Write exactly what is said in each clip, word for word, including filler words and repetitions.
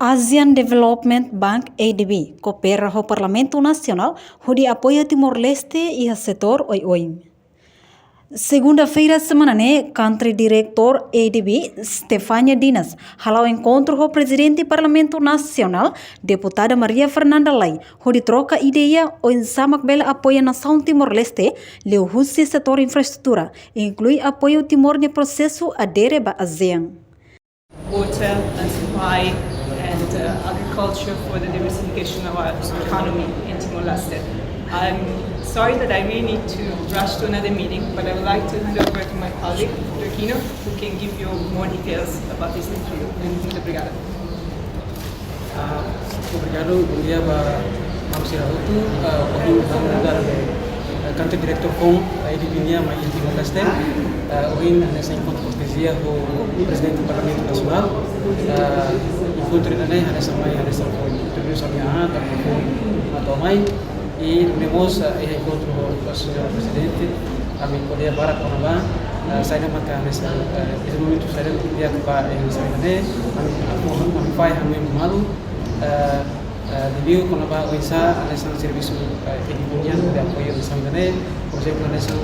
Asian Development Bank, A D B, koopera ho Parlamentu Nasionál hodi apoia Timor-Leste iha setór oioin. Segunda-feira semana ne'e, Country Director A D B, Stefania Dinas, hala'o enkontru ho Prezidente Parlamentu Nasionál, Deputada Maria Fernanda Lay, hodi troka ideia oinsá mak bele apoia nasaun Timor-Leste liuhusi setór infraestrutura, inklui apoia Timor nia prosesu adere ba ASEAN. Water and supply and, uh, agriculture for the diversification of our economy in Timor-Leste. I'm sorry that I really need to rush to another meeting, but I would like to hand over to my colleague, Georgino, who can give you more details about this interview. And muito obrigada. Ah, obrigadu, bondia ba maluk sira hotu. Ah, ohin ha'u nu'udar, eh, Country Director foun, eh, A D B nian mai iha Timor-Leste. Ah, ohin hanesan enkontru kortezia ho Prezidente Parlamentu Nasionál. Ah, enkontru ida-ne'e hanesan mai, hanesan foin introdusaun ida, tanba foin atu mai. I nune'e mós, ah, iha enkontru ho Señór Prezidente, ami ko'alia barak kona-ba, ah, saida maka hanesan, eh, dezenvolvimentu saida maka di'ak ba, eh, nasaun ida-ne'e, ami, ami, ami fahe hanoin malu, eh, eh, liuliu kona-ba oinsá hanesan servisu, eh, ekonomia hodi apoiu nasaun ida-ne'e, por ezemplu, hanesan,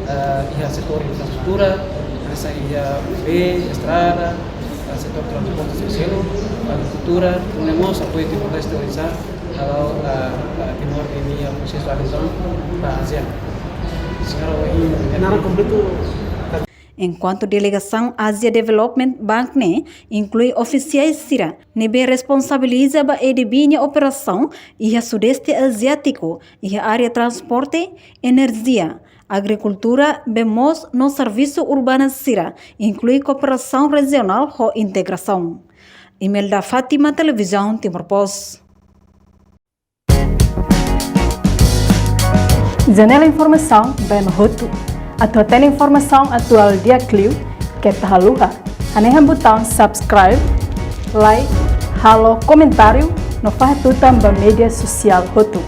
eh, iha setór infraestrutura, hanesan iha bee, estrada, eh, setór transporte sira seluk, agrikultura, nune'e mós apoiu Timor-Leste oinsá hala'o, eh, eh, Timor nia prosesu adezaun ba ASEAN. Señora, ohin, eh, nada kompletu. Enkuantu delegasaun Asia Development Bank ne'e inklui ofisiais sira ne'ebé responsabiliza ba A D B nia operasaun iha Sudeste Aziátiku, iha área transporte, enerjia, agrikultura, bee moos no servisu urbana sira, inklui kooperasaun rejionál ho integrasaun. Imelda Fátima, Televizaun Timor Post. Janela informasaun ba ema hotu. Atu hatene informasaun atuál di'ak liu, keta haluha hanehan butaun subscribe, like, halo komentáriu no fahe tutan ba média sosiál hotu.